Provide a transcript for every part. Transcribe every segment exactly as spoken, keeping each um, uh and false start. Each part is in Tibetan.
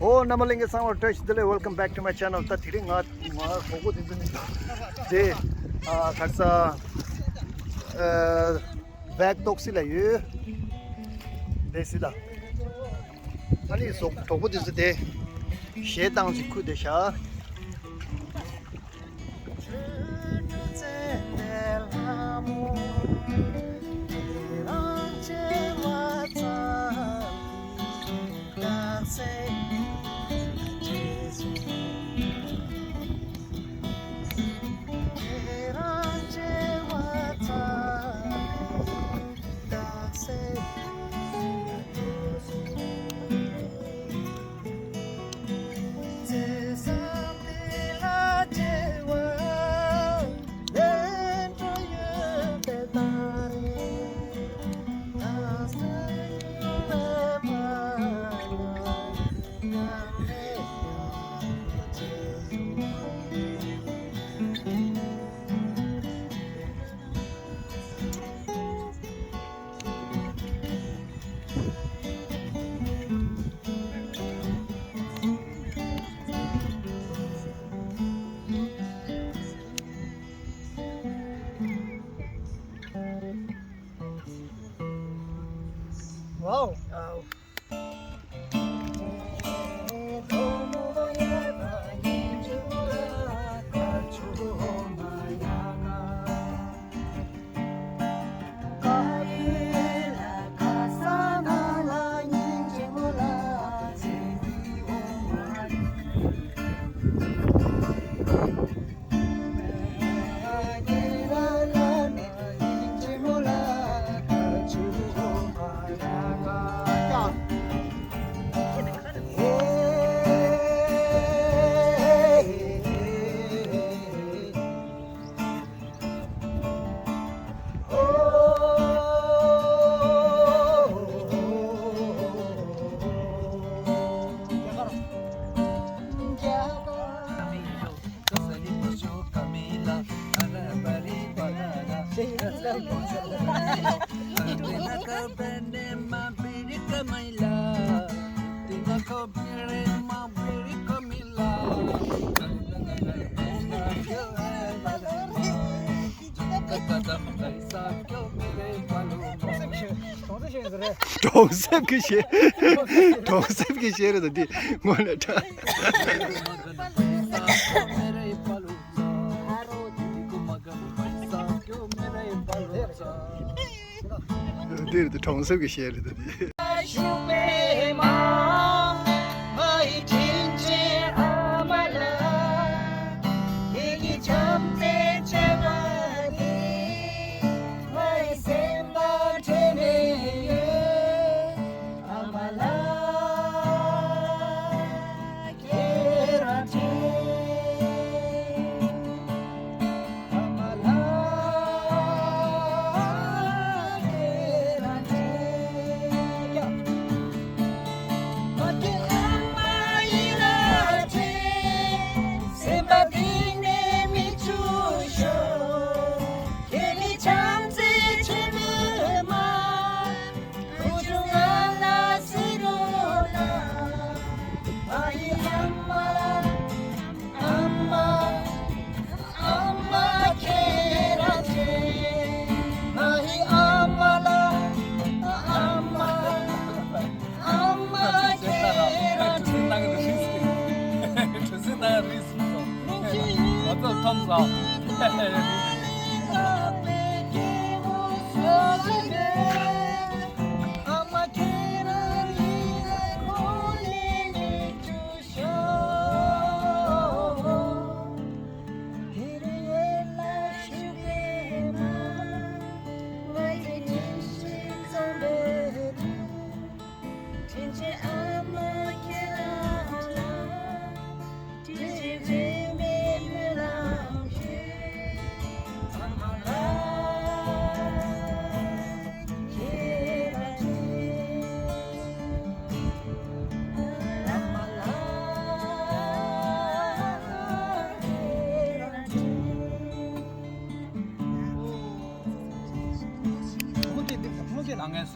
ཨོ་རྣམ་པ་ལྷན་རྒྱས་ཚང་མར་བཀྲ་ཤིས་བདེ་ལེགས། Welcome back to my channel. ད་དེ་རིང་ང་ང་གྲོགས་པོ་དེ་ཚོ་ནི་དེ་ཨ་ག་རེ་ཟ་ཨ་བེག་ཏོག་སི་ལ་ཡོད་དེ་སི་ད། ཨ་ནི་སོགས་གྲོགས་པོ་དེ་ཚོ་དེ་གཞས་བཏང་ཅིག་ཁུར་དེ་ཤ། Wow. གྲོང་གསེབ་ཀྱི་གཞས། གྲོང་གསེབ་ཀྱི་གཞས་རེད་ད་འདི་དངོས་གནས་དྲ། འདི་རེད་ད་གྲོང་གསེབ་ཀྱི་གཞས་རེད་ད་འདི།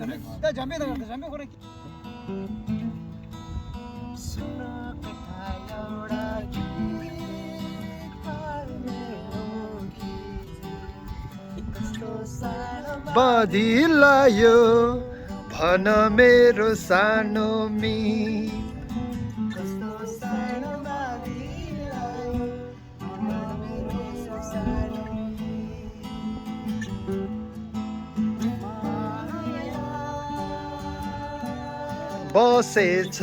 ད་འཇམ་པའི་ནང་ད་འཇམ་པའི་ཁོ་རང་། बाँधिलायो भन मेरो सानो मि। बसेछ।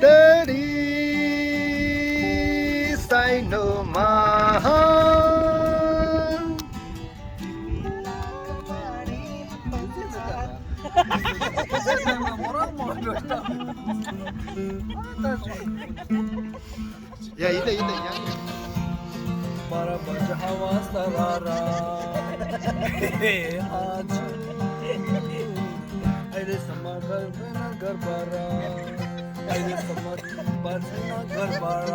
तेरी साइनोमा। या, इता, इता, या। बाह्र बजे हावा सरारा। आज अहिलेसम्म घर, घर, घर, घर, बाह्र। अहिलेसम्म बाँचेन घरबाट।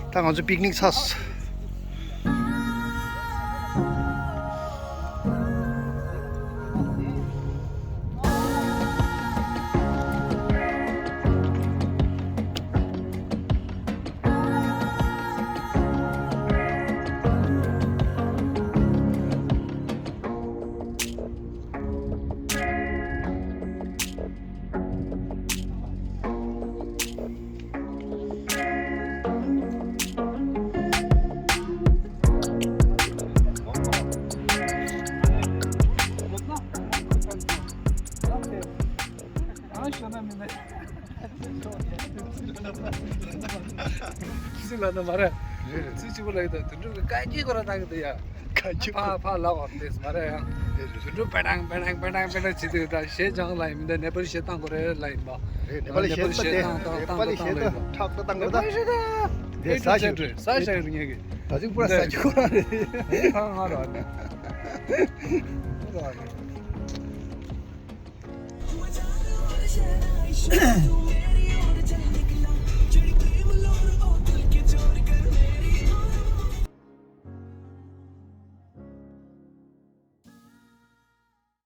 ད་ང་ཚོ་པིག་ནིག་ཚར། ཁྱི་ལ་ན་མ་རེད། རེད་རེད། ཚིག་གཅིག་པོ་ལ་ཡིན་ད་དུད་འགྲོ་གི་བཀའ་བཀྱིག་ཁོ་ར་བཏང་གི་འདུག་ཡ། བཀའ་བཀྱིག་ཕ་ཕ་ལ་བ་དེས་མ་རེད་ཡ། རེད་རེད། དུད་འགྲོ་པེ་ཏང་པེ་ཏང་པེ་ཏང་པེ་ཏང་བྱེད་དུས་ད་གཞས་སྦྱང་ལ་ཡིན་མི་འདི་ནེ་པ་ལི་གཞས་བཏང་དགོས་རེད་ལ་ཡིན་པ། རེད། ནེ་པ་ལི་གཞས་ད་དེ་ནེ་པ་ལི་གཞས་ད་ཁྲག་ད་བཏང་དགོས་ད། དེ་ས་ཞིག་རེད། ས་ཞིག་རེད་ངེད་ཀྱི། ད་ཅིག་པུ་ར་ས་ཞིག་ཁོ་ར་རེད། ཨེ་ཧ་ང་ར་ནི། ཁོ་ར་ནི།